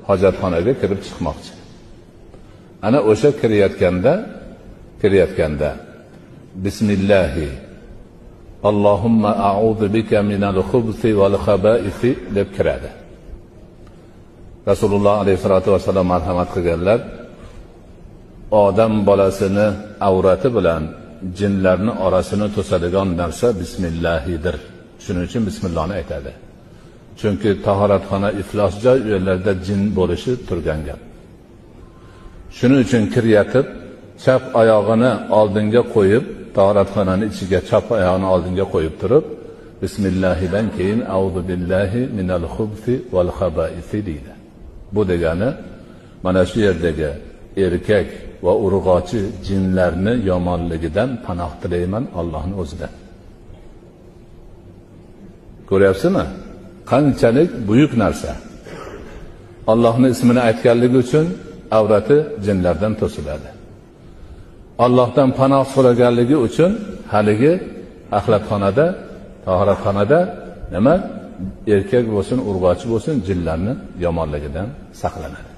Hojatxonaga kirib chiqmoqchi. Ana o'sha kirayotganda bismillahi Allohumma a'udhu bika minal xubsi val xabaisi deb kiradi. Rasululloh alayhisolatu vasallam marhamat qilganlar, odam bolasini avrati bilan jinlarni orasini to'sadigan narsa bismillahidir. Shuning uchun bismillahni aytadi. Chunki tahoratxona iflos joy, u yerlarda jin bo'lishi turgan gap. Shuning uchun kiryatib, chap oyog'ini oldinga qo'yib, tahoratxonani ichiga chap oyog'ini oldinga qo'yib turib, bismillahidan keyin a'udhu billahi minal xubsi val xabaisi deydi. Bu degani mana shu yerdagi erkak va urg'ochi jinlarni yomonligidan panoh tilayman Allohning o'zidan. Ko'ryapsizmi? Qanchalik buyuk narsa. Allohning ismini aytganligi uchun avrati jinlardan to'siladi. Allohdan panoh so'raganligi uchun haligi axlatxonada, tahoratxonada nima? Erkak bo'lsin, urg'ochi bo'lsin, jinlarni yomonligidan saqlanadi.